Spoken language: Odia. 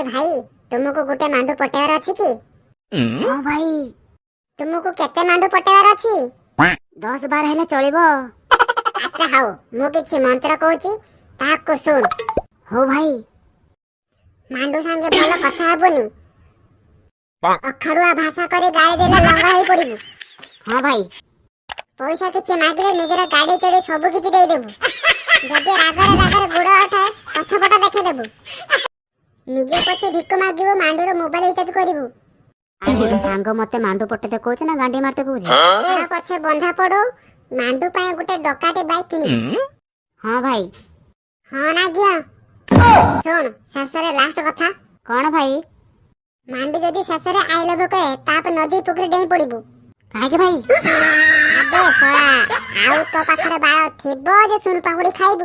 ଆରେ ଭାଇ, ତୁମକୁ ଗୋଟେ ମାଣ୍ଡୁ ପଟେଇବାର ଅଛି କି? ହଁ ଭାଇ। ତୁମକୁ କେତେ ମାଣ୍ଡୁ ପଟେଇବାର ଅଛି? 10 ବାର ହେଲେ ଚଳିବ। ଆଚ୍ଛା ହଉ, ମୁଁ କିଛି ମନ୍ତ୍ର କହୁଛି, ତାହାକୁ ଶୁଣ। ହଉ ଭାଇ। ମାଣ୍ଡୁ ସାଙ୍ଗେ ଭଲ କଥା ହେବୁନି। ଅଖାଡୁଆ ଭାଷା କରି ଗାଳି ଦେଲେ ଲଙ୍ଗା ହେଇ ପଡିବୁ। ହଁ ଭାଇ। ପଇସା କିଛି ମାଗିଲେ ନିଜର ଗାଡି ଚଢି ସବୁ କିଛି ଦେଇଦେବୁ। ଯଦି ରାଗରେ ରାଗରେ ଗୋଡ ଉଠାଏ, ପଛପଟ ଦେଖେଇଦେବୁ। ନିଜେ ପଛେ ଭିକ ମାଗିବୁ, ମାଣ୍ଡୁର ମୋବାଇଲ ରିଚାର୍ଜ କରିବୁ। ଆରେ ସାଙ୍ଗ, ମତେ ମାଣ୍ଡୁ ପଟେଇତେ କହୁଛି ନା ଗାଣ୍ଡି ମାରତେ କହୁଛି? ତାର ପଛେ ବନ୍ଧା ପଡୁ, ମାଣ୍ଡୁ ପାଇଁ ଗୋଟେ ଡକାଟି ବାଇକ୍ କିଣିବୁ। ହଁ ଭାଇ। ହଁ ନା ଘିଅ? ଶୁଣ, ଶେଷରେ ଲାଷ୍ଟ କଥା। କଣ ଭାଇ? ମାଣ୍ଡୁ ଯଦି ଶେଷରେ "I love" କହେ, ତାପରେ ନଦୀ ପୋଖରୀ ଡେଇଁ ପଡିବୁ। କାହିଁକି ଭାଇ? ଆବେ ଶଳା, ଆଉ ତୋ ପାଖରେ ବାଳ ଥିବ ଯେ ସୁନ ପାପୁଡି ଖାଇବୁ?